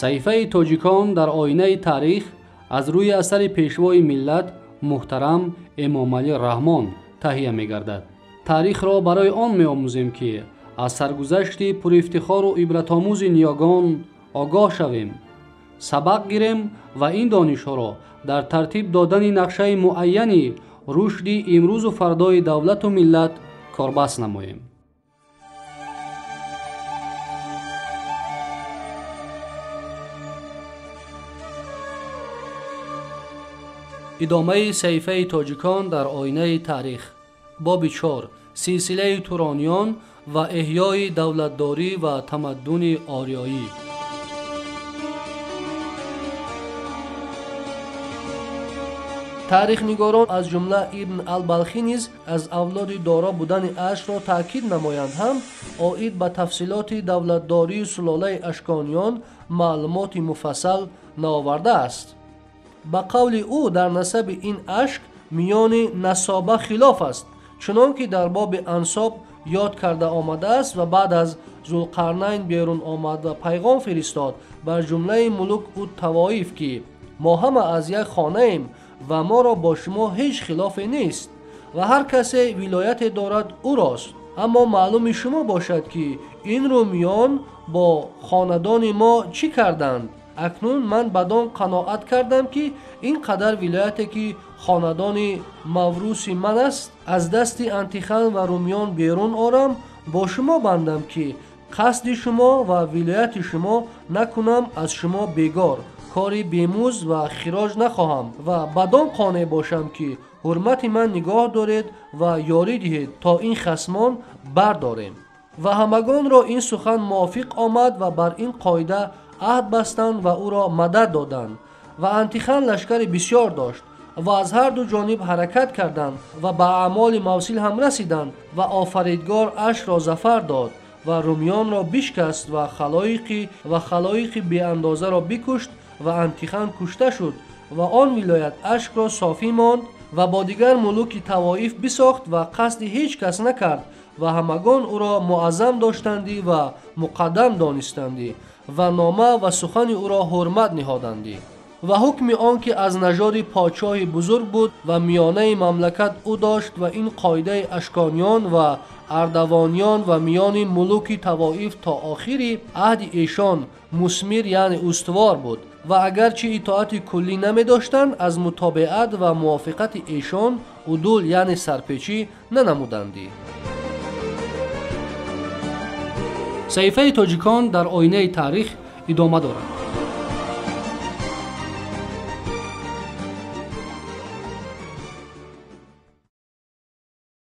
Саҳифаи тоҷикон дар оинаи таърих аз рӯи асари пешвои миллат муҳтарам Эмомалӣ Раҳмон таҳия мегардад. Таърихро барои он меомӯзем, ки аз саргузашти пурифтихору ибратомӯзи ниёгон огоҳ шавем, сабақ гирем ва ин донишҳоро дар тартиб додани нақшаи муайяни рушди имрӯзу фардои давлату миллат корбаст намоем. Идомаи саҳифаи тоҷикон дар оинаи таърих. Боби 4. Силсилаи турониён ва эҳёи давлатдорӣ ва тамаддуни ориёӣ. Таърихнигорон аз ҷумла Ибн Албалхӣ низ аз авлоди доро будани Ашкро таъкид намоянд ҳам оид ба тафсилоти давлатдории сулолаи ашкониён маълумоти муфассал наовардааст. Ба қавли ӯ дар насаби ин Ашк миёни насоба хилоф аст, чунон ки дар боби ансоб ёд карда омадааст ва баъд аз Зулқарнайн берун омад ва пайғом фиристод бар ҷумлаи мулук ут тавоиф, ки мо ҳама аз як хонаем ва моро бо шумо ҳеҷ хилофе нест ва ҳар касе вилояте дорад ӯрост. Аммо маълуми шумо бошад, ки ин румиён бо хонадони мо чӣ карданд. Акнун ман бадон қаноат кардам, ки ин қадар вилояте ки хонадони маврӯси ман аст, аз дасти Антихан ва румиён берун орам, бо шумо бандам, ки қасди шумо ва вилояти шумо накунам, аз шумо бегор кори бемуз ва хироҷ нахоҳам ва бадон қонеъ бошам, ки ҳурмати ман нигоҳ доред ва ёрӣ диҳед, то ин хасмон бардорем. Ва ҳамагонро ин сухан мувофиқ омад ва бар ин қоида аҳд бастанд ва ӯро мадад доданд. Ва Антихан лашкари бисёр дошт ва аз ҳар ду ҷониб ҳаракат карданд ва ба аъмоли мавсил ҳам расиданд ва офаридгор Ашкро зафар дод ва румиёнро бишкаст ва халоиқи беандозаро бикушт ва Антихан кушта шуд ва он вилоят Ашкро софӣ монд ва бо дигар мулуки тавоиф бисохт ва қасди ҳеҷ кас накард ва ҳамагон ӯро муаззам доштандӣ ва муқаддам донистандӣ ва нома ва сухани ӯро ҳурмат ниҳодандӣ. Ва ҳукми он ки аз нажоди подшоҳи бузург буд ва миёнаи мамлакат ӯ дошт ва ин қоидаи ашкониён ва ардавониён ва миёни мулуки тавоиф то охири аҳди эшон мусмир, яъне устувор буд ва агарчи итоати куллӣ намедоштанд, аз мутобиат ва мувофиқати эшон удул, яъне сарпечӣ нанамудандӣ. Саҳифаи тоҷикон дар оинаи таърих идома дорад.